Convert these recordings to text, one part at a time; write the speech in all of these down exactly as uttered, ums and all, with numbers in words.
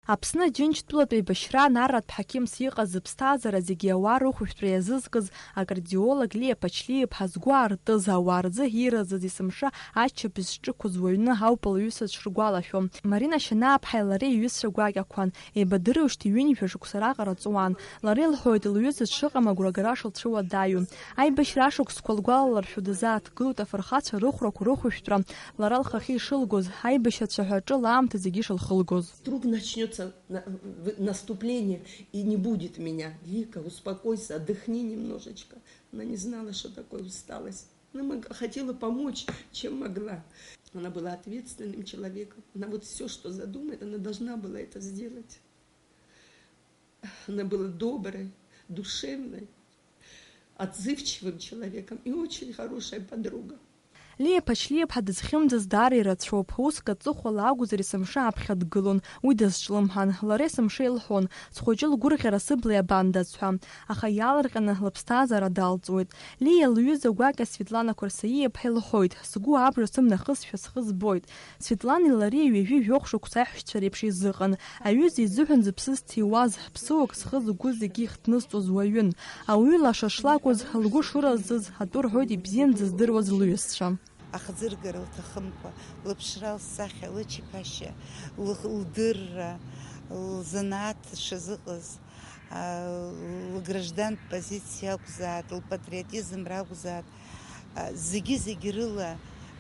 Аԥсны Џьынџьтәылатә еибашьра анарратә ҳақьымс иҟаз зыԥсҭазаара зегьы ауаа рыхәшәтәра иазызкыз акардиолог Лиа Ԥачлиаԥҳа згәы аартыз, ауаа рзы иразыз есымша аччаԥшь зҿықәыз уаҩны ауп лҩызцәа дшыргәалашәо. Марина Шьанааԥҳаи лареи иҩызцәа гәакьақәан, еибадыруеижьҭеи ҩынҩажәа шықәса раҟара ҵуан. Лара илҳәоит, лҩыза дшыҟам агәрагара шылцәыуадаҩу. Аибашьра ашықәсқәа лгәалаларшәо дазааҭгылоит афырхацәа рыхәрақәа рыхәшәтәра, лара лхахьы ишылгоз, аибашьра цәаҳәаҿы лаамҭа зегьы шылхылгоз. Вдруг начнётся на-, в-, наступление, и не будет меня. Лика, успокойся, отдыхни немножечко. Она не знала, что такое усталость. Она мог-, хотела помочь, чем могла. Она была ответственным человеком. Она вот всё, что задумает, она должна была это сделать. Она была доброй, душевной, отзывчивым человеком и очень хорошая подруга. Лиа Ԥачлиаԥҳа дызхьымӡаз даара ирацәоуп. Уск аҵыхәала акәзар, есымша аԥхьа дгылон, уи дазҿлымҳан. Лара есымша илҳәон, схәыҷы лгәырӷьара сыбла иабандаз ҳәа. Аха иаалырҟьаны лыԥсҭазаара далҵуеит. Лиа лҩыза гәакьа Светлана Қәарсаиаԥҳа илҳәоит, сгәы абжа сымнахызшәа схы збоит. Светлани лареи ҩажәи жәохә шықәса аиҳәшьцәа реиԥш еизыҟан. Аҩыза изыҳәан зыԥсы зҭиуаз, ԥсыуак зхы-згәы зегьы ихҭнызҵоз уаҩын. Ауаҩы лаша шлакәыз, лгәы шыразыз, атәы рҳәоит ибзиан дзыздыруаз лҩызцәа. Ахӡыргара лҭахымкәа, лыԥшра, лсахьа, лычаԥашьа, лых-, лдырра, лзанааҭ дшазыҟаз, а, лграждантә позициа акәзааит, лпатриотизм ракәзааит, а, зегьы-зегьы рыла,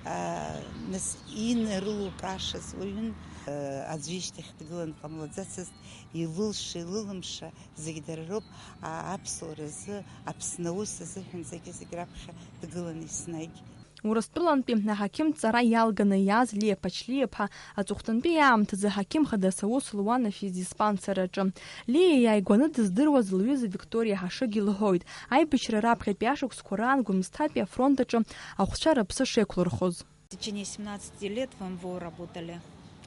а, нас инарылукаашаз уаҩын, а, аӡәы ишьҭахь дгылан дҟамлаӡацызт, илылша, илылымша зегь дара роуп, а, аԥсуара рзы, Аԥсны аус азыҳәан зегьы-зегь раԥхьа дгылан еснагь. Урыстәылантәи аҳақьымҵара иалганы иааз Лиа Ԥачлиаԥҳа аҵыхәтәантәи аамҭазы ҳақьым хадас аус луан афиздиспансер аҿы. Лиа иааигәаны дыздыруаз лҩыза Викториа Ҳашыг илҳәоит, аибашьра раԥхьатәи ашықәсқәа раан Гәымсҭатәи афронт аҿы ахәцәа рыԥсы шеиқәлырхоз. В течение семнадцати лет в МВО работали.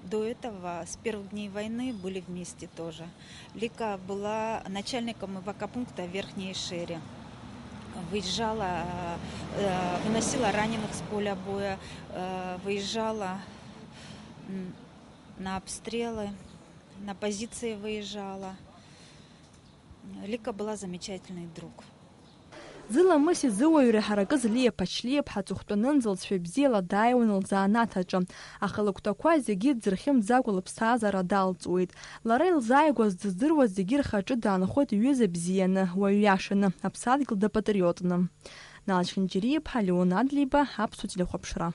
До этого, с первых дней войны, были вместе тоже. Лика была начальником эвакопункта в Верхней Шере. Выезжала, э, выносила раненых с поля боя, э, выезжала, м, на обстрелы, на позиции выезжала. Лика была замечательный друг. Зыламыси зыуаҩреи ҳаракыз Лиа Ԥачлиаԥҳа аҵыхәтәанынӡа лҵшәа бзиала дааиуан лзанааҭ аҿы, аха лыгәҭакқәа зегьы дзырхьымӡакәа лыԥсҭазаара далҵуеит. Лара илзааигәаз дыздыруаз зегьы рхаҿы даанхоит ҩыза бзианы, уаҩ иашаны, аԥсадгьыл дапатриотны. Нал Чхинџьариаԥҳа, Леон Адлеиба, Аԥсуа телехәаԥшра.